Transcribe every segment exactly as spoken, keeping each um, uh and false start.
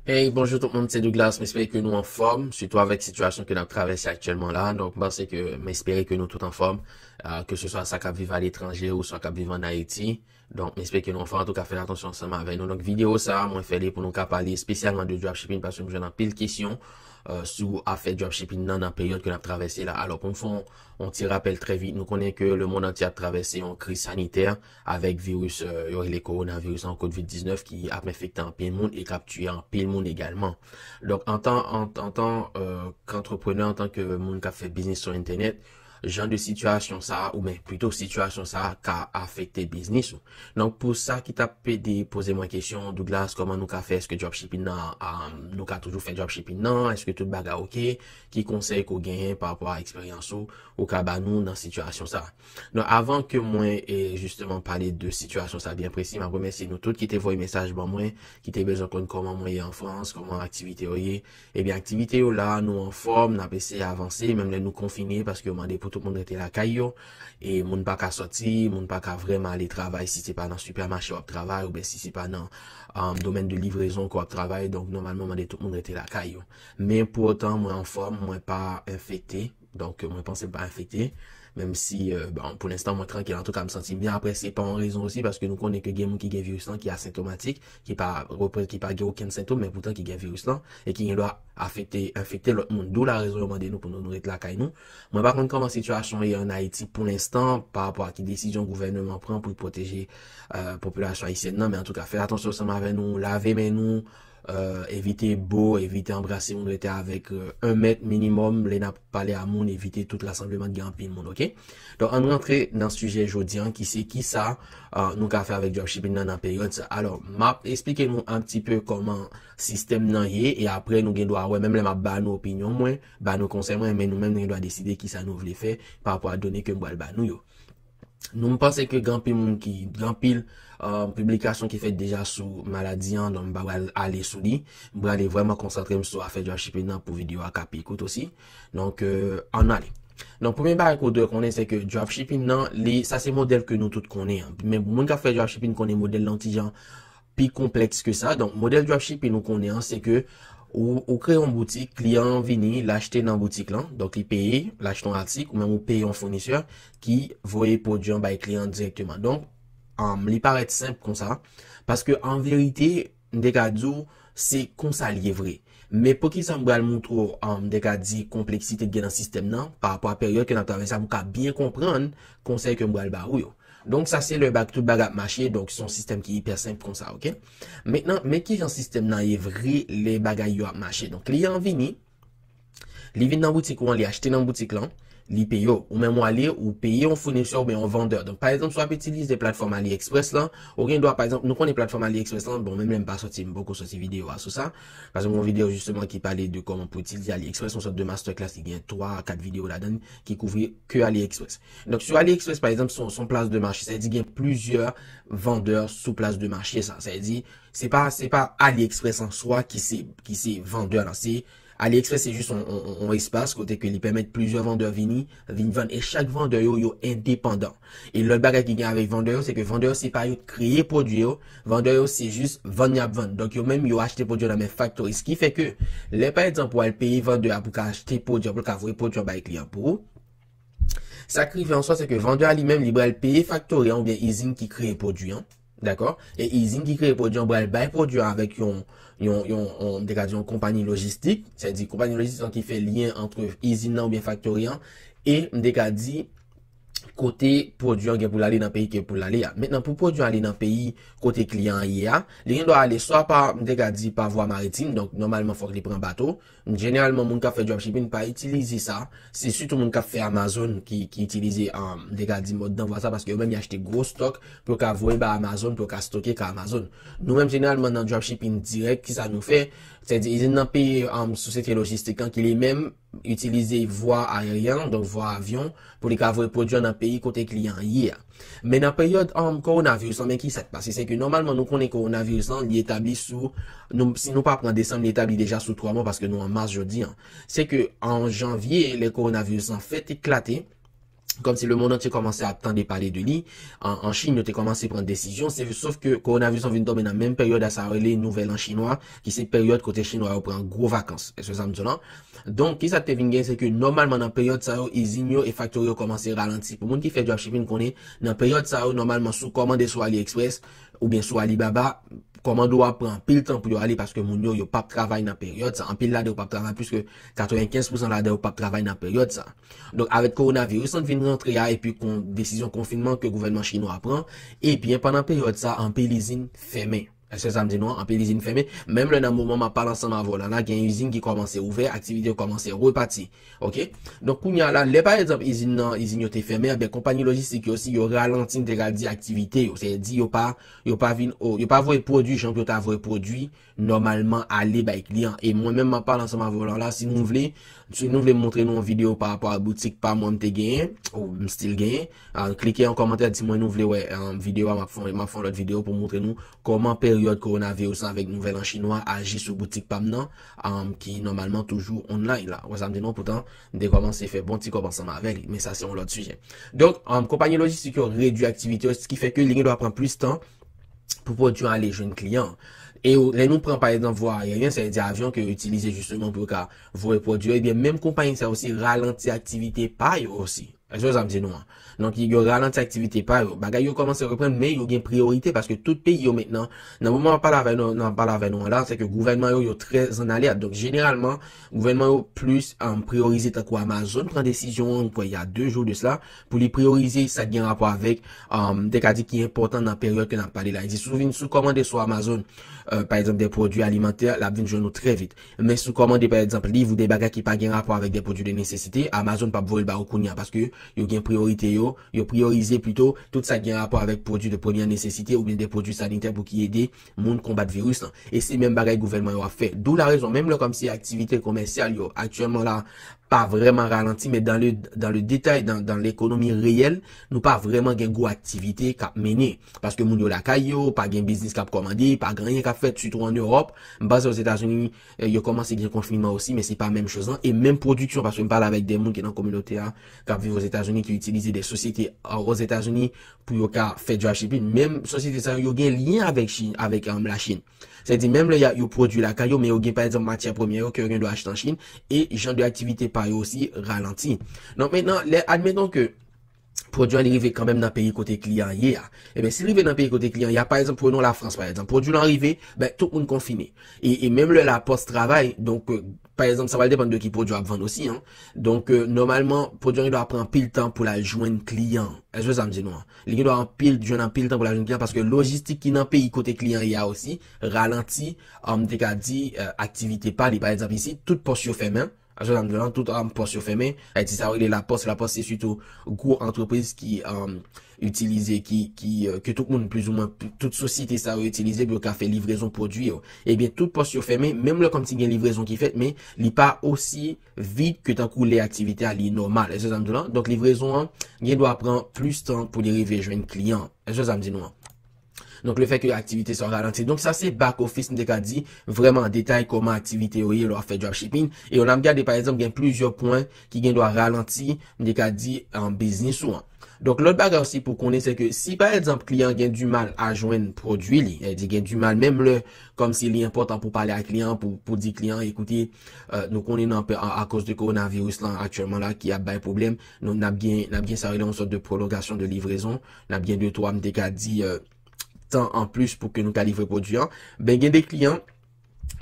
Hey, bonjou tout moun, se Douglas. M espere ke nou anfòm, sitou avèk sitiyasyon ke n ap travèse aktyèlman la. Donk, m panse ke, m espere ke nou tout anfòm, ke se swa sa k ap viv aletranje ou swa k ap viv ann Ayiti. Donk, m espere ke nou anfòm. Antouka, fè atansyon ansanm avè nou. Donk, videyo sa a, mwen fè li pou nou ka pale espesyalman de dropshipping, paske m jwenn anpil kesyon sou afè dropshipping nan, nan peryòd ke n ap travèse la. Alò, pou m fè yon, yon ti rapèl trè vit, nou konnen ke lemonn antye ap travèse yon kriz sanitè avèk viris, yo rele kowonaviris an, kovid diznèf, ki ap enfekte anpil moun e k ap tiye anpil moun egalman. Donk, antan, an, antan ke antreprenè, antan ke moun k ap fè biznis sou entènèt, jan de sitiyasyon sa a, oubyen pito sitiyasyon sa a, ka afekte biznis ou. Donk, pou sa ki t ap pede poze mwen kesyon, Douglas, kòman nou ka fè, èske dropshipping nan, nou ka toujou fè dropshipping nan, èske tout bagay oke, ki konsèy ke w genyen pa rapò a eksperyans ou, ou ka ba nou nan sitiyasyon sa a? Donk, avan ke mwen, e, jisteman pale de sitiyasyon sa byen presi, m ap remèsye nou tout ki te voye mesaj ban mwen, ki te bezwen konn kòman mwen ye an Frans, kòman aktivite yo ye. Ebyen, aktivite yo la, nou anfòm, n ap eseye avanse, menm lè nou konfine, paske yo mande pou tout moun rete lakay yo. E moun pa ka sòti, moun pa ka vrèman ale travay si se pa nan sipèmache w ap travay, oubyen si se pa nan domèn de livrezon ke w ap travay. Donk, nòmalman, mande tout moun rete lakay yo. Men pou otan, mwen anfòm, mwen pa enfekte. Donk, mwen panse m pa enfekte. Menm si, bon, pou lenstan, mwen trankil. Antouka, m santi m byen. Apre, se pa yon rezon osi, paske nou konnen ke gen moun ki gen viris lan, ki asentomatik, ki pa, ki pa gen okenn sentòm, men poutan ki gen viris lan, e ki gen dwa afekte, enfekte lòt moun. Dou la rezon yo mande nou pou nou, nou ret lakay nou. Mwen pa konn kòman sitiyasyon ye ann Ayiti pou lenstan, pa rapò a ki desizyon gouvènman pran pou l pwoteje popilasyon ayisyèn nan, men antouka, fè atansyon ansanm avè nou, lave men nou, evite bo, evite anbrase moun, rete avèk yon mèt minimòm, lè n ap pale a moun, evite tout rasanbleman ki gen anpil moun, oke? Donk, ann rantre nan sijè jodi an, ki se kisa nou ka fè avèk dropshipping nan, nan peryòd sa. Alò, m ap eksplike nou un petit peu kòman sistèm nan ye, e apre nou gen dwa wè, menm lè m ap ba nou opinyon mwen, ba nou konsèy mwen, men nou menm nou gen dwa deside kisa nou vle fè pa rapò a done ke m pral ba nou yo. Nou, m panse ke gen anpil moun ki, gen anpil piblikasyon ki fèt deja sou maladi an, donk m pa pral ale sou li. M prale vrèman konsantre m sou afè dropshipping nan pou videyo a ka pi kout osi. Donk, ann ale. Donk, premye bagay ke w dwe konnen, se ke dropshipping nan, li, sa se modèl ke nou tout konnen an. Men pou moun k ap fè dropshipping konnen modèl lan ti jan pi konplèks ke sa. Donk, modèl dropshipping nou konnen an, se ke ou, ou kreye yon boutik, kliyan an vini, l achte nan boutik lan, donk li peye, l achte yon atik, ou menm ou peye yon founisè ki voye pwodui an bay kliyan an dirèkteman. Donk, um, li parèt senp konsa, paske an verite, m te ka di w, se konsa l ye vre. Men poukisa m pral montre w, um, m te ka di, konpleksite ki gen nan sistèm nan, pa rapò a peryòd ke n ap travèse a, pou w ka byen konprann konsèy ke m pral ba ou yo. Donk, sa se lè bag, tout bagay ap mache, donk, se yon sistèm ki ipè senp konsa, oke? Mentnan, men kijan sistèm nan ye vre lè bagay yo ap mache. Donk, kliyan an vini, li vin nan boutik ou an, li achte nan boutik lan, li peye w. Ou menm ou ale, ou peye yon founisè oubyen yon vandè. Donk, pa egzanp, si w ap itilize platfòm AliExpress lan, ou gen dwa, pa egzanp, nou konnen platfòm AliExpress lan, bon, menm lè m pa sòti, m poko sòti videyo a sou sa, paske m gen yon videyo jisteman ki pale de kòman pou itilize AliExpress, yon sòt de masterclass ki gen twa a kat videyo ladan l ki kouvri ke AliExpress. Donk, sou AliExpress, pa egzanp, se yon, se yon plas de mache. Sa vle di gen plizyè vandè sou plas de mache sa. Sa vle di, se pa, se pa AliExpress an swa ki se, ki se vandè lan. Se, AliExpress se jis yon, yon, yon, yon espas kote ke li pèmèt plizyè vandè vini, vin vann. E chak vandè yo, yo endepandan. E lòt bagay ki gen avèk vandè yo, se ke vandè yo, se pa yo k kreye pwodui yo. Vandè yo, se jis vann y ap vann. Donk, yo menm, yo achte pwodui yo nan men factory. Sa ki fè ke, lè, pa egzanp, ou al peye vandè a pou ka achte pwodui an, pou l ka voye pwodui an bay kliyan pou ou, sa k rive an swa, se ke vandè a li menm, li pral peye factory an oubyen izin ki kreye pwodui an. Dakò? E izin ki kreye pwodui an pral bay pwodui an avèk yon, yon, yon, yon, m te ka di yon konpayi lojistik. Sa vle di konpayi lojistik lan ki fè lyen ant izin nan oubyen factory an e, m te ka di, kote pwodui an gen pou l ale nan peyi ke pou l ale a. Mentnan, pou pwodui an ale nan peyi kote kliyan an ye a, li gen dwa ale swa pa, m te ka di, pa vwa maritim, donk nòmalman fòk li pran bato. Jeneralman, moun k ap fè dropshipping pa itilize sa. Se sitou moun k ap fè Amazon ki, ki itilize, um, m te ka di, mòd danvwa sa, paske yo menm y achte gwo stòk pou yo ka voye ba Amazon, pou yo ka stoke ka Amazon. Nou menm, jeneralman, nan dropshipping dirèk, kisa nou fè? Sètadi, izin nan peye, um, sosyete lojistik lan ki li menm itilize vwa ayeryen, donk vwa avyon, pou li ka voye pwodui an nan peyi kote kliyan an ye a. Men nan peryòd, um, kowonaviris lan, men kisa k pase? Se ke nòmalman nou konnen kowonaviris lan, li etabli sou, nou, si nou pa pran desanm, li etabli deja sou twa mwa paske nou an mas jodi an. Se ke an janvye, lè kowonaviris lan fèt eklate, kòmsi lemonn antye kòmanse ap tande pale de li. An, an Chin, yo te kòmanse pran desizyon, se, sof ke kowonaviris lan vin tonbe nan menm peryòd a sa yo rele Nouvel An Chinwa, ki se peryòd kote Chinwa yo pran gwo vakans. Èske sa m di w lan? Donk, kisa k te vin gen, se ke nòmalman nan peryòd sa yo, izin yo e faktori yo kòmanse ralanti. Pou moun ki fè dropshipping konnen, nan peryòd sa yo, nòmalman, si w kòmande sou AliExpress oubyen sou Alibaba, kòmande w ap pran anpil tan pou yo ale paske moun yo, yo p ap travay nan peryòd sa. Anpil ladan yo p ap travay, plis ke katrevenkenz pousan ladan yo p ap travay nan peryòd sa. Donk, avèk kowonaviris lan vin rantre a, epi kon, desizyon konfinman ke gouvènman chinwa a pran, ebyen, pandan peryòd sa, anpil izin fèmen. Èske sa m di nou an? Anpil izin fèmen. Menm lè nan moman m ap pale ansanm avè w la, la gen izin ki kòmanse ouvè, aktivite yo kòmanse repati. Oke? Donk, kounye a la, lè pa egzanp izin nan, izin yo te fèmen, ebyen, konpayi lojistik yo osi, yo ralanti, m te ka di, aktivite yo. Sètadi, yo pa, yo pa vin, o, yo pa voye pwodui jan pou yo ta voye pwodui nòmalman ale bay kliyan. E mwen menm, m ap pale ansanm avè w la, la, si nou vle, si nou vle m montre nou yon videyo pa rapò a boutik pa mwen m te genyen, ou m still genyen, ah, klike an kòmantè, di mwen nou vle wè, ah, videyo a, m ap fè, m ap fè yon lòt videyo pou montre nou kòman peryòd kowonaviris lan avèk Nouvel An Chinwa aji sou boutik pa m nan, ah, ki nòmalman toujou online la. Ou wè sa m di nou, poutan, m te kòmanse fè bon ti kòb ansanm avè li, men sa se yon lòt sijè. Donk, ah, konpayi lojistik yo redui aktivite yo, se ki fè ke li gen dwa pran plis tan pou pwodui an ale jwenn kliyan. E lè nou pran, pa egzanp, vwa ayeryen, sa vle di avyon ke yo itilize jisteman pou yo ka voye pwodui yo, ebyen, menm konpayi sa yo osi ralanti aktivite pa yo osi. Èske sa m di nou an? Donk, yo ralanti aktivite pa yo. Bagay yo kòmanse reprann, men yo gen priyorite paske tout peyi yo mentnan, nan moman m ap pale avè nou, nan pale avè nou an la, se ke gouvènman yo, yo trè an alèt. Donk, jeneralman, gouvènman yo plis, um, priyorize tankou Amazon pran desizyon an, m kwè, il y a deux jours de cela, pou li priyorize sa k gen rapò avèk, um, m te ka di ki enpòtan nan peryòd ke n ap pale la. Li di, si w vin, si w kòmande sou Amazon, euh, pa egzanp, de pwodui alimantè, l ap vin jwenn ou trè vit. Men si w kòmande, pa egzanp, liv ou de bagay ki pa gen rapò avèk de pwodui de nesesite, Amazon p ap voye l ba ou kounye a, paske yo gen priyorite yo, yo priyorize pito tout sa ki gen rapò avèk pwodui de premyè nesesite oubyen de pwodui sanitè pou ki ede moun konbat viris lan. E se menm bagay gouvènman yo ap fè. D'où la raison, menm lè kòmsi aktivite komèsyal yo aktyèlman la pa vrèman ralanti, men dans le, dans le détail, dans, dans l'économie réelle, nou pa vrèman gen gwo aktivite k ap mennen. Paske moun yo lakay yo, pa gen biznis k ap kòmande, pa gen anyen k ap fèt, sitou an Ewòp. M panse Ozetazini, eh, yo kòmanse gen konfinman osi, men se pa menm choz lan. E menm pwodiksyon, paske m pale avèk de moun ki nan kominote a, k ap viv Ozetazini, ki itilize de sosyete, ah, Ozetazini pou yo ka fè dropshipping. Menm sosyete sa yo, yo gen lyen avèk Chin, avèk, um, Lachin. Sètadi, menm lè y a, yo pwodui lakay yo, men yo gen, pa egzanp, matyè premyè yo ke yo gen dwa achte an Chin, e jan de aktivite pa yo osi ralanti. Donk, mentnan, lè, admeton ke pwodui an li rive kanmenm nan peyi kote kliyan an ye a. Ebyen, si l rive nan peyi kote kliyan an ye a, pa egzanp, prenons la France, pa egzanp, pwodui lan rive, ben, tout moun konfine. E, e menm lè lapòs travay, donk, euh, pa egzanp, sa pral depann de ki pwodui w ap vann osi, an. Donk, euh, nòmalman, pwodui an li dwa pran anpil tan pou l al jwenn kliyan. Èske sa m di nou an? Li gen dwa anpil, jwenn anpil tan pou l al jwenn kliyan, paske lojistik ki nan peyi kote kliyan an ye a osi ralanti, an, m te ka di, euh, aktivite pa li. Pa egzanp, isi, tout pòs yo fèmen. Èske sa m di nou an? Tout, an, pòs yo fèmen. Ayiti, sa yo rele lapòs. Lapòs, se sitou gwo antrepriz ki, an, itilize, ki, ki, euh, ke tout moun, plizoumwen, tout sosyete sa yo itilize pou yo ka fè livrezon pwodui yo. Ebyen, tout pòs yo fèmen, menm lè kòmsi gen livrezon ki fèt, men li pa osi vit ke tankou lè aktivite a li nòmal. Èske sa m di w lan? Donk, livrezon an gen dwa pran plis tan pou li rive jwenn kliyan. Èske sa m di nou an? Donk, lefètke aktivite sa yo ralanti. Donk, sa se back office, m te ka di, vrèman an detay kòman aktivite yo ye lè w ap fè dropshipping. E lè n ap gade, pa egzanp, gen plizyè pwen ki gen dwa ralanti, m te ka di, an biznis ou an. Donk, lòt bagay osi pou konnen, se ke si, pa egzanp, kliyan an gen dimal a jwenn pwodui li, sètadi gen dimal, menm lè kòmsi li enpòtan pou pale ak kliyan an, pou, pou di kliyan an, ekoute, euh, nou konnen nan, a, akoz de kowonaviris lan aktyèlman la ki ap bay pwoblèm, nou, n ap gen, n ap gen sa rele yon sòt de pwolongasyon de livrezon, n ap gen de twa, m te ka di, euh, tan anplis pou ke nou ka livre pwodui an. Ben, gen de kliyan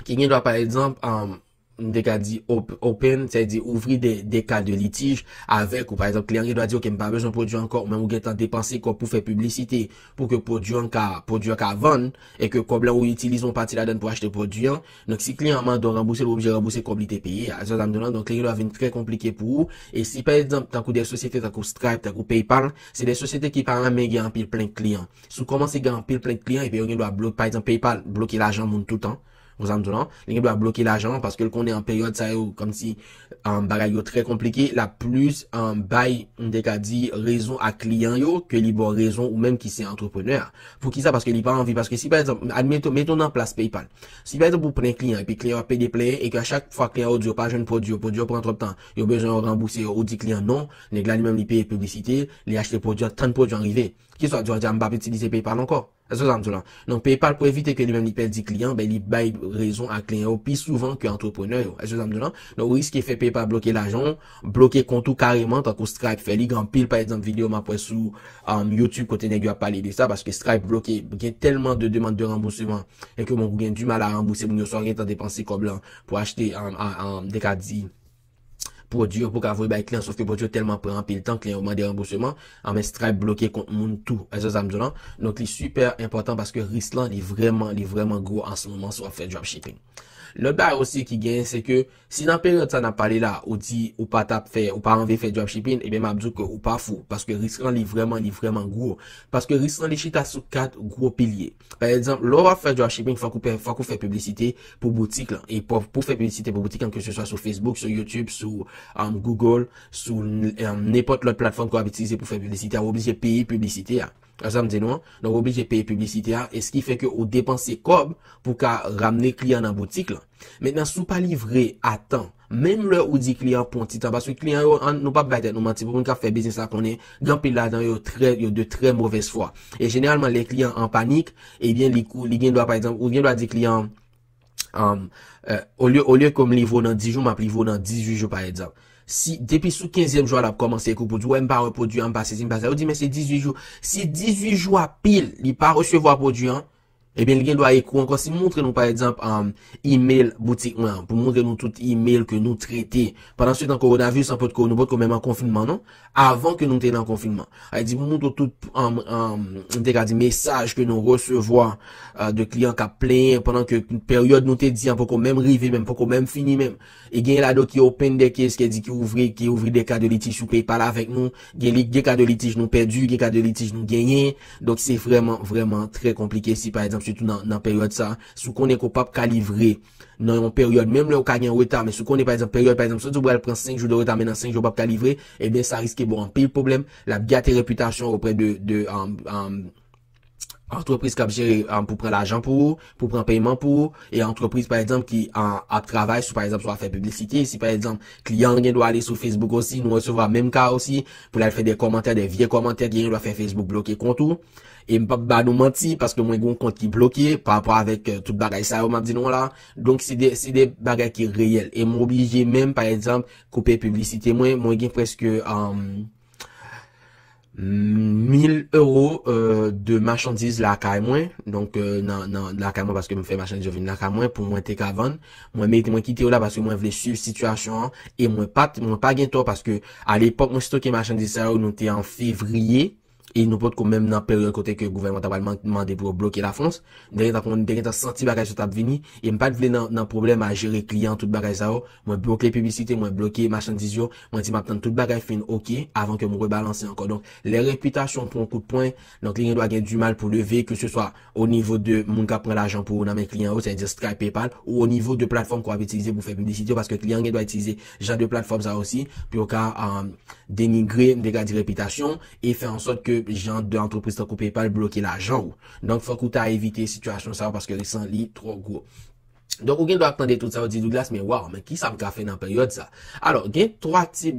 ki gen dwa, pa egzanp, um, m te ka di op-, open, sètadi ouvri de, de ka de litij avèk ou. Pa egzanp, kliyan gen dwa di, "Ok, m pa bezwen pwodui ankò," ou menm ou gentan depanse kòb pou fè piblisite, pou ke pwodui an ka, pwodui an ka vann, e ke kòb la ou itilize yon pati ladan l pou achte pwodui an. Donk, si kliyan an mande w ranbouse l, ou oblije ranbouse kòb li te peye a. Sa, sa m di w lan, donk, li gen dwa vin trè konplike pou ou. E si, pa egzanp, tankou de sosyete, tankou Stripe, tankou PayPal, se de sosyete ki pa renmen gen anpil plent kliyan. Si w kòmanse gen anpil plent kliyan, epi yo gen dwa bloke, pa egzanp, PayPal bloke lajan moun toutan. Ou sa m di w lan, li gen dwa bloke lajan an paske l konnen an peryòd sa yo, kòmsi um, bagay yo trè konplike, l ap plis um, bay, m te ka di, rezon a kliyan yo ke li ba w rezon ou menm ki se antreprenè a. Poukisa? Paske li pa anvi, paske si pa egzanp, admeton, meton nan plas PayPal. Si pa egzanp ou pran kliyan epi kliyan yo ap pede plenyen e ke a chak fwa kliyan yo di yo pa jwenn pwodui yo, pwodui yo pran twòp tan, yo bezwen yo ranbouse yo, ou di kliyan non, nèg la li menm li peye piblisite, li achte pwodui an, tann pwodui an rive. Ki sa w di a, m p ap itilize PayPal ankò. Èske sa m di w lan? Donk, PayPal pou evite ke li menm li pèdi kliyan, ben li bay rezon a kliyan yo pi souvan ke antreprenè yo. Èske sa m di w lan? Donk, ou riske fè PayPal bloke lajan w, bloke kont ou kareman, tankou Stripe fè li, gen anpil, pa egzanp, videyo m ap wè sou um, YouTube kote nèg yo ap pale de sa, paske Stripe bloke, gen tèlman de demann de ranbousman, e ke moun gen dimal a ranbouse moun yo, swa gen tan depanse kòb lan pou achte, um, a- um, de ka di, pwodui yo pou ka voye bay kliyan, sof ke pwodui yo tèlman pran anpil tan, kliyan yo mande ranbousman, anben Stripe bloke kont moun tou. Èske sa m di w lan? Donk, li sipè enpòtan paske risk lan, li vrèman, li vrèman gwo an se moman si w ap fè dropshipping. Lòt bagay osi ki genyen, se ke si nan peryòd sa n ap pale la, ou di ou pa t ap fè, ou pa anvi fè dropshipping, ebyen, m ap di w ke ou pa fou, paske risk lan, li vrèman, li vrèman gwo. Paske risk lan, li chita sou kat gwo pilye. Pa egzanp, lè w ap fè dropshipping, fòk ou, fè- fòk ou fè piblisite pou boutik lan. E pou, pou fè piblisite pou boutik lan, ke se swa sou Facebook, sou YouTube, sou um, Google, sou um, nenpòt lòt platfòm ke w ap itilize pou fè piblisite a, ou oblije peye piblisite a. Sa m di nou an, donk ou oblije peye piblisite a, e se ki fè ke ou depanse kòb pou ka ramne kliyan nan boutik lan. Mentnan, si w pa livre a tan, menm lè ou di kliyan pran ti tan, paske kliyan yo, an- nou p ap bay tèt nou manti, pou moun k ap fè biznis la konnen, gen anpil ladan yo trè, yo de trè movèz fwa. E jeneralman, lè kliyan an panik, ebyen, li, kou- li gen dwa, pa egzanp, ou gen dwa di kliyan, um, euh, olye, olye ke m livre w nan dis jou, m ap livre w nan dizuit jou, pa egzanp. Si, depi sou kenzyèm jou a, l ap kòmanse ekri w pou di, wè, m pa wè pwodui an, m pa sezi, m pa sa. Yo di, men se dizuit jou. Si dizuit jou a pil, li pa resevwa pwodui an, ebyen, li gen dwa ekri w ankò. Si m montre nou, pa egzanp, um, email boutik mwen an, pou montre nou tout email ke nou trete. Pandan se tan, kowonaviris lan potko, nou potko menm an konfinman, non? Avan ke nou te nan konfinman. Sa vle di, pou montre w tout, um, um, m te ka di, mesaj ke nou resevwa, uh, de kliyan k ap plenyen, pandan ke peryòd nou te di an poko menm rive, menm poko menm fini menm. E gen ladan ki open the case, ki di ki ouvri, ki ouvri de ka de litij sou PayPal avèk nou. Gen li, gen ka de litij nou pèdi, gen ka de litij nou genyen. Donk, se vrèman, vrèman trè konplike si, pa egzanp, sitou nan, nan peryòd sa, si w konnen ke w p ap ka livre nan yon peryòd, menm lè w ka gen reta, men si w konnen, pa egzanp, peryòd, pa egzanp, si w di w pral pran senk jou de reta, men nan senk jou w p ap ka livre, ebyen, sa riske ba w anpil pwoblèm. L ap gate repitasyon w oprè de, de, um, um, antrepriz k ap jere, um, pou pran lajan pou ou, pou pran pèyman pou ou, e antrepriz, pa egzanp, ki, uh, ap travay sou, pa egzanp, sou afè piblisite, si, pa egzanp, kliyan an gen dwa ale sou Facebook osi, nou resevwa menm ka osi, pou l al fè de kòmantè, de vye kòmantè, ki gen dwa fè Facebook bloke kont ou. E m p ap ba nou manti, paske mwen gen yon kont ki bloke pa rapò avèk, euh, tout bagay sa yo m ap di nou la. Donk, se de, se de bagay ki reyèl. E m oblije menm, pa egzanp, koupe piblisite mwen. Mwen gen prèske, um, mil euro, euh, de machandiz lakay mwen. Donk, euh, nan, nan lakay mwen, paske m fè machandiz yo vin lakay mwen pou mwen te ka vann. Mwen mete, mwen kite yo la paske mwen vle swiv sitiyasyon an. E mwen pa t, mwen pa gen tò paske a lepòk mwen stoke machandiz sa yo, nou te an fevriye. E nou potko menm nan peryòd kote ke gouvènman ta pral man- mande pou yo bloke Lafrans. M te gentan konn, m te gentan santi bagay sa t ap vini. E m pa t vle nan, nan pwoblèm a jere kliyan, tout bagay sa yo. Mwen bloke piblisite, mwen bloke machandiz yo. Mwen di m ap tann tout bagay fin oke avan ke m rebalanse ankò. Donk, lè repitasyon pran yon kout pwen, donk li gen dwa gen dimal pou leve, ke se swa o nivo de moun k ap pran lajan pou ou nan men kliyan yo, sètadi Stripe, PayPal, ou o nivo de platfòm ke w ap itilize pou fè piblisite yo, paske kliyan gen dwa itilize jan de platfòm sa yo osi, pou yo ka, um, denigre, m te ka di, repitasyon, e fè an sòt ke jan de antrepriz tankou PayPal bloke lajan ou. Donk, fòk ou ta evite sitiyasyon sa yo paske risk lan li twò gwo. Donk, ou gen dwa ap tande tout sa yo di Douglas, men waw, men kisa m ka fè nan peryòd sa? Alò, gen twa tip,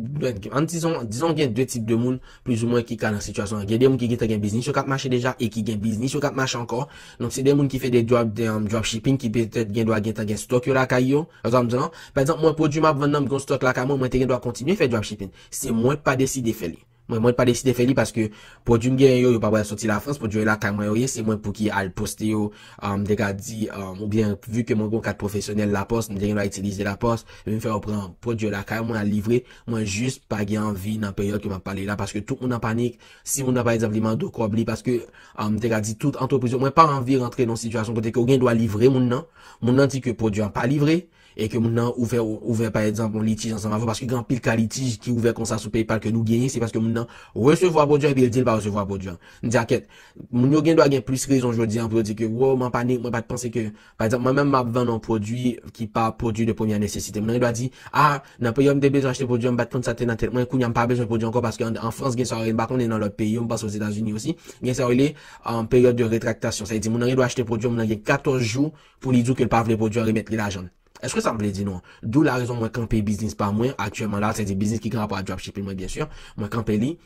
ann dizon, dizon gen de tip de moun, plizoumwen, ki ka nan sitiyasyon an. Gen de moun ki gentan gen biznis yo k ap mache deja e ki gen biznis yo k ap mache ankò. Donk, se de moun ki fè de drop, de, um, dropshipping, ki petèt gen dwa gentan gen stòk yo lakay yo. Ou sa m di lan? Pa egzanp, mwen, pwodui m ap vann nan, m gen yon stòk lakay mwen, mwen te gen dwa kontinye fè dropshipping. Se mwen k pa deside fè li. Mwen, mwen pa deside fè li paske pwodui m genyen yo, yo pa pral soti Lafrans, pwodui yo lakay mwen yo ye, se mwen pou ki al poste yo, um, m te ka di, um, oubyen vi ke mwen gen yon kat pwofesyonèl Lapòs, m te gen dwa itilize Lapòs, epi m fè yo pran pwodui yo lakay mwen al livre, mwen jis pa gen anvi nan peryòd ke m ap pale la, paske tout moun an panik, si moun nan pa egzanp li mande w kòb li, paske, um, m te ka di tout antrepriz yo, mwen pa anvi rantre nan yon sitiyasyon kote ke ou gen dwa livre moun nan, moun nan di ke pwodui an pa livre, e ke moun nan ouvè, ouvè pa egzanp yon litij ansanm avè w, paske gen anpil ka litij ki ouvè konsa sou PayPal ke nou genyen, se paske moun nan resevwa pwodui an epi l di l pa resevwa pwodui an. M di a kèt, moun yo gen dwa gen plis rezon jodi an pou yo di ke, wow, m an panik, mwen pa t panse ke, pa egzanp, mwen menm m ap vann yon pwodui ki pa pwodui de premyè nesesite. Moun nan gen dwa di, a, nan peryòd m te bezwen achte pwodui an, m pa t konn sa te nan tèt mwen, kounye a m pa bezwen pwodui ankò paske an, an Frans gen sa yo rele, m pa konnen nan lòt peyi yo, m panse Ozetazini osi, gen sa yo rele, um, peryòd de retraktasyon. Sa vle di moun nan gen dwa achte pwodui an, moun nan gen katòz jou pou li di w ke l pa vle pwodui an, remèt li lajan l. Èske sa m vle di nou an? D'où la raison mwen kanpe biznis pa mwen aktyèlman la, sètadi biznis ki gen rapò a dropshipping mwen, byen si, mwen kanpe li.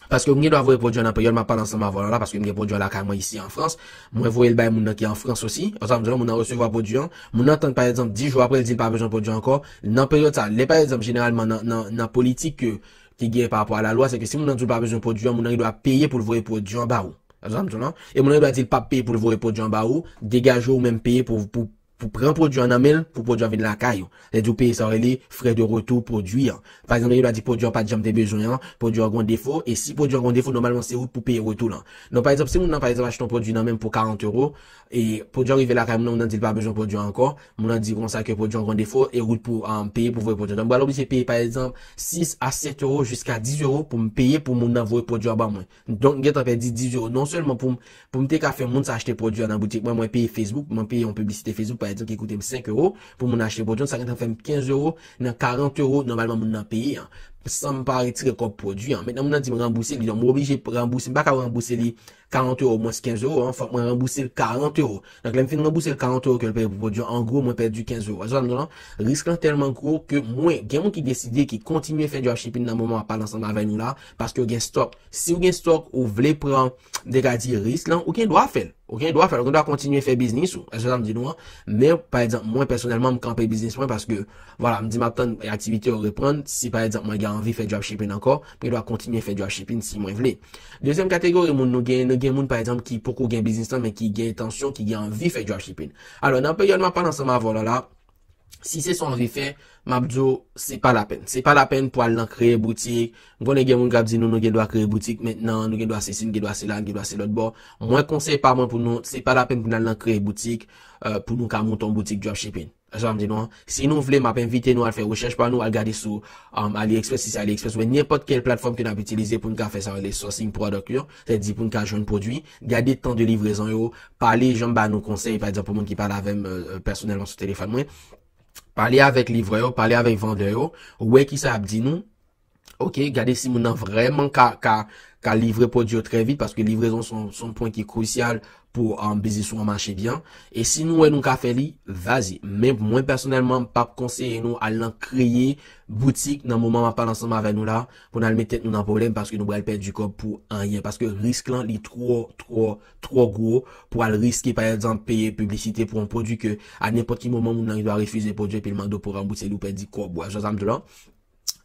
Paske m gen dwa voye pwodui an nan peryòd m ap pale ansanm avè w la, paske m gen pwodui an lakay mwen isi an Frans. Mwen voye l bay moun nan ki an Frans osi. Ou sa m di la, moun nan resevwa pwodui an. Moun nan tann, pa egzanp, dis jou apre, l di l pa bezwen pwodui an ankò. Nan peryòd sa, lè pa egzanp, jeneralman, nan, nan, nan politik ke, ki gen pa rapò a lalwa, se ke si moun nan di w l pa bezwen pwodui an, moun nan gen dwa peye pou l voye pwodui an ba ou. Ou sa m di la? E moun nan gen dwa di l p ap peye pou l voye pwodui an ba ou, degaje w menm peye pou, pou, pou pran pwodui an nan men l, pou pwodui an vin lakay ou. Sètadi ou peye sa yo rele frais de retour pwodui an. Pa egzanp, yo ta di pwodui an pa t janm te bezwen an, pwodui an gon defo, e si pwodui an gon defo, nòmalman se ou k pou peye retou lan. Donk, pa egzanp, si moun nan, pa egzanp, achte yon pwodui nan men m pou karant euro, e pwodui an rive lakay moun nan, moun nan di l pa bezwen pwodui an ankò, moun nan di konsa ke pwodui an gon defo, e ou k pou, um, peye pou voye pwodui an. Donk, m pral oblije peye, pa egzanp, sis a sèt euro jiska dis euro pou m peye pou moun nan voye pwodui an ban mwen. Donk, m gentan pèdi dis euro. Non sèlman pou m, pou m te ka fè moun sa achte pwodui an nan boutik mwen, mwen peye Facebook, mwen peye yon piblisite Facebook, pa egzanp, ki koute m senk euro, pou moun achte pwodui an, sa gentan fè m kenz euro nan karant euro, nòmalman moun nan peye an. San m pa retire kòb pwodui an. Mentnan, moun nan di m ranbouse li, donk, mwen oblije ranbouse, m pa ka ranbouse li karant euro mwens kenz euro an, fòk mwen ranbouse l karant euro. Donk, lè m fin ranbouse l karant euro ke l peye pou pwodui an, an gwo, mwen pèdi kenz euro. Ou sa m di la? Risk lan tèlman gwo ke mwen, gen moun ki deside ki kontinye fè dropshipping nan moman m ap pale ansanm avè nou la, paske yo gen stock. Si w gen stock, ou vle pran, m te ka di risk lan, ou gen dwa fè l. Ou gen dwa fè l, ou gen dwa kontinye fè biznis ou. Èske sa m di nou an? Men, pa egzanp, mwen pèsonèlman, m kanpe biznis mwen paske, vwala, m di m ap tann aktivite yo reprann. Si, pa egzanp, mwen gen anvi fè dropshipping ankò, m gen dwa kontinye fè dropshipping si mwen vle. Dezyèm kategori moun nou gen, nou gen moun, pa egzanp, ki poko gen biznis lan, men ki gen entansyon, ki gen anvi fè dropshipping. Alò, nan peryòd m ap pale ansanm avè w la, la, si se sa w anvi fè, m ap di w, se pa lapenn. Se pa lapenn pou al nan kreye boutik. M konnen gen moun k ap di nou, nou gen dwa kreye boutik mentnan, nou gen dwa sesi, nou gen dwa sela, nou gen dwa se lòt bò. Mwen, konsèy pa mwen pou nou, se pa lapenn pou n al nan kreye boutik, euh, pou nou ka monte yon boutik dropshipping. Sa vle m di nou an. Si nou vle, m ap envite nou al fè rechèch pa nou, al gade sou, um, AliExpress, si se AliExpress, oubyen nenpòt kèl platfòm ke n ap itilize pou n ka fè sa yo rele sourcing product yo, sètadi pou n ka jwenn pwodui. Gade tan de livrezon yo, pale jan m ba nou konsèy, pa egzanp, pou moun ki pale avè m, euh, euh, pèsonèlman sou telefòn mwen. Pale avèk livrè yo, pale avèk vandè yo, wè kisa y ap di nou. Ok, gade si moun nan vrèman ka, ka, ka livre pwodui yo trè vit, paske livrezon se yon, se yon pwen ki krisyal pou, um, biznis ou an mache byen. E si nou wè nou ka fè li, vazi. Men mwen pèsonèlman, m p ap konseye nou al nan kreye boutik nan moman m ap pale ansanm avè nou la, pou n al met tèt nou nan pwoblèm, paske nou pral pèdi kòb pou anyen. Paske risk lan, li twò, twò, twò gwo pou al riske, pa egzanp, peye piblisite pou yon pwodui ke a nenpòt ki moman moun nan dwa refize pwodui epi l mande w pou ranbouse li, ou pèdi kòb ou. Ou wè sa m di w la?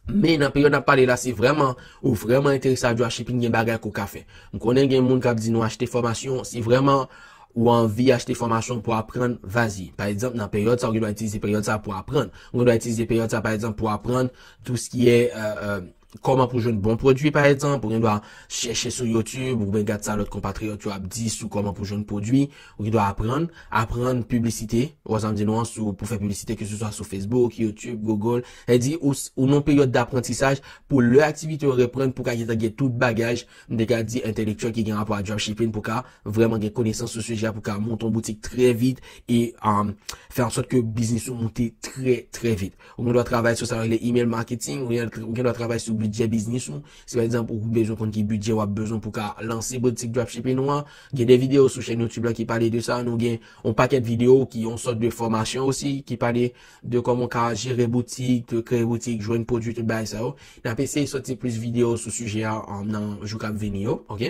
Men nan peryòd n ap pale la, si vrèman ou vrèman enterese a dropshipping, gen bagay ke w ka fè. M konnen gen moun k ap di nou achte fòmasyon, si vrèman ou anvi achte fòmasyon pou aprann, vazi. Pa egzanp, nan peryòd sa, ou gen dwa itilize peryòd sa pou aprann. Ou gen dwa itilize peryòd sa, pa egzanp, pou aprann tou sa ki ye, euh, euh, kòman pou jwenn bon pwodui, pa egzanp, ou gen dwa chèche sou YouTube, oubyen gad sa lòt konpatriyòt yo ap di sou kòman pou jwenn pwodui, ou gen dwa aprann, aprann piblisite, ou wè sa m di nou an, sou, pou fè piblisite, ke se swa sou Facebook, YouTube, Google. Sa vle di, ou, ou nan peryòd daprantisaj, pou lè aktivite yo reprann, pou ka gentan gen tout bagaj, m te ka di entèlektyèl ki gen rapò a dropshipping, pou ka vrèman gen konesans sou sijè a, pou ka monte yon boutik trè vit, e, um, fè an sòt ke biznis ou monte trè, trè vit. Ou gen dwa travay sou sa yo rele email marketing, ou gen, ou gen dwa travay sou bidjè biznis ou. Si pa egzanp, ou bezwen konn ki bidjè w ap bezwen pou ka lanse boutik dropshipping ou an, gen de videyo sou chèn YouTube la ki pale de sa. Nou gen yon pakèt videyo ki yon sòt de fòmasyon osi, ki pale de kòman w ka jere boutik, de kreye boutik, jwenn pwodui, tout bagay sa yo. N ap eseye sòti plis videyo sou sijè a, um, nan jou k ap vini yo, ok?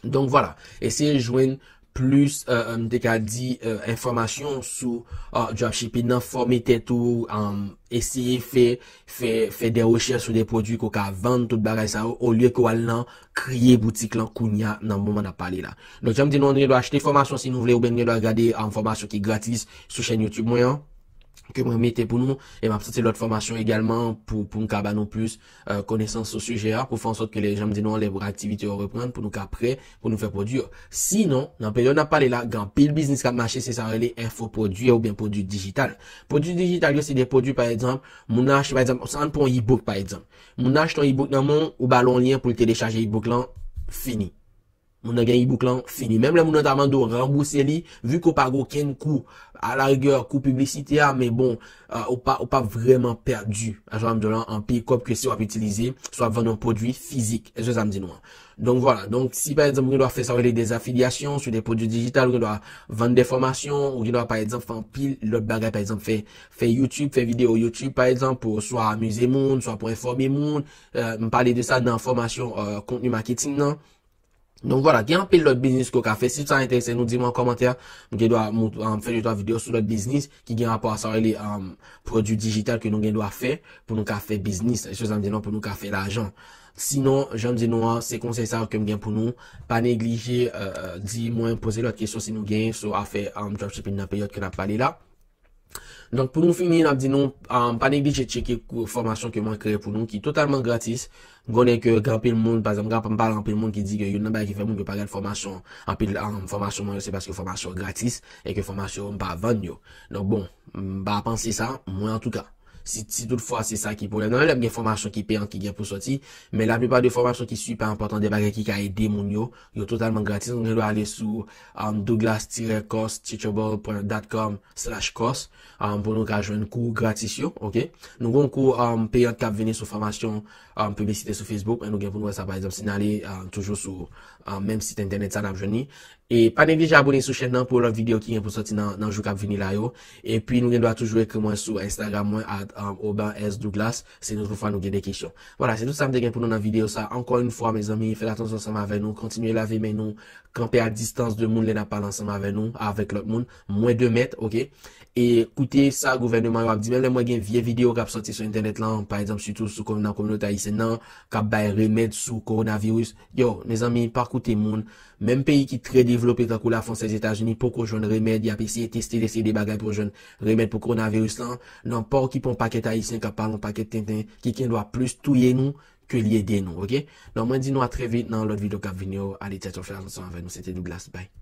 Donk, vwala, eseye jwenn plis, euh, euh, m te ka di, euh, enfòmasyon sou, euh, dropshipping nan, fòme tèt ou, um, eseye fè, fè, fè de rechèch sou de pwodui ke w ka vann, tout bagay sa yo, olye ke w al nan kreye boutik lan kounye a nan moman n ap pale la. Donk, jan m di nou, nou gen dwa achte fòmasyon si nou vle, oubyen nou gen dwa gade, um, fòmasyon ki gratis sou chèn YouTube mwen an. ke mwen mete pou nou, e m ap soti lòt fòmasyon egalman pou, pou m ka ba nou plis, euh, konesans sou sijè a, pou fè an sòt ke lè, jan m di nou an, lè aktivite yo reprann, pou nou ka prè, pou nou fè pwodui yo. Sinon, nan peryòd n ap pale la, gen anpil biznis k ap mache, se sa yo rele enfopwodui oubyen pwodui dijital. Pwodui dijital yo, se de pwodui, pa egzanp, moun nan achte, pa egzanp, sa ann pran yon e-book, pa egzanp. Moun nan achte yon e-book nan men w, ou ba l yon lyen pou l telechaje e-book lan, fini. Moun nan gen e-book lan, fini. Menm lè moun nan ta mande w ranbouse li, vi ke w pa gen okenn kou, alarigè, kou piblisite a, men bon, euh, ou pa, ou pa vrèman pèdi, jan m di w lan, anpil kòb ke si w ap itilize, si w ap vann yon pwodui fizik. Èske sa m di nou an? Donk, vwala. Donk, si pa egzanp, ou gen dwa fè sa yo rele dezafilyasyon, sou de pwodui dijital, ou gen dwa vann de fòmasyon, ou gen dwa, pa egzanp, fè anpil lòt bagay, pa egzanp, fè, fè YouTube, fè videyo YouTube, pa egzanp, pou swa amize moun, swa pou enfòme moun. Euh, m pale de sa nan fòmasyon, euh, kontni maketing nan. Donk, vwala, gen anpil lòt biznis ke w ka fè. Si sa enterese nou, di mwen an kòmantè. M gen dwa mont-, um, fè de twa videyo sou lòt biznis ki gen rapò a sa yo rele, um, pwodui dijital ke nou gen dwa fè pou nou ka fè biznis. Èske sa m di nou an, pou nou ka fè lajan. Sinon, jan m di nou an, se konsèy sa yo ke m gen pou nou. Pa neglije, euh, euh, di mwen, poze lòt kesyon si nou genyen sou afè, um, dropshipping nan peryòd ke n ap pale la. Donk, pou nou fini, n ap di nou, um, pa neglije tcheke kou-, fòmasyon ke mwen kreye pou nou, ki totalman gratis. M konnen ke gen anpil moun, pa egzanp, m pale anpil moun ki di ke youn nan bagay ki fè moun yo pa gad fòmasyon, anpil, um, fòmasyon mwen yo, se paske fòmasyon gratis, e ke fòmasyon yo, m pa vann yo. Donk, bon, m pa panse sa, mwen antouka. Si, si toutfwa se sa ki pwoblèm nan, lè m gen fòmasyon ki peyan ki gen pou sòti, men laplipa de fòmasyon ki sipè enpòtan, de bagay ki ka ede moun yo, yo totalman gratis. Ou gen dwa ale sou, um, douglas tiret course teachable dot com slash course, um, pou nou ka jwenn kou gratis yo, oke? Nou gen kou, um, peyan k ap vini sou fòmasyon, um, piblisite sou Facebook, men nou gen pou nou wè sa, pa egzanp, si n ale, um, toujou sou, um, menm sit entènèt sa, n ap jwenn li. E pa neglije abone sou chèn nan pou lòt videyo ki gen pou sòti nan, nan jou k ap vini la yo. Epi nou gen dwa toujou ekri mwen sou Instagram mwen at, um, oban s douglas, si nou toutfwa nou gen de kesyon. Vwala, se tout sa m te gen pou nou nan videyo sa. Ankò yon fwa, mezanmi, fè atansyon ansanm avè nou, kontinye lave men nou, kanpe a distans de moun lè n ap pale ansanm avè nou, avèk lòt moun, mwen de mèt, oke? E koute sa gouvènman yo ap di, menm lè mwen gen vye videyo k ap sòti sou entènèt lan, pa egzanp, sitou sou komi-, nan kominote ayisyèn nan, k ap bay remèd sou kowonaviris. Yo, mezanmi, pa koute moun. Menm peyi ki trè devlope tankou Lafrans, Lèzetazini, poko jwenn remèd, y ap eseye teste, eseye de bagay pou jwenn remèd pou kowonaviris lan. Non, pa okipe yon pakèt ayisyen k ap pale yon pakèt tenten, ki gen dwa plis touye nou ke l ede nou, oke? Donk, mwen di nou a trè vit nan lòt videyo k ap vini yo. Ale, tchao, tchao, fè atansyon avè nou. Se te Douglas, bye.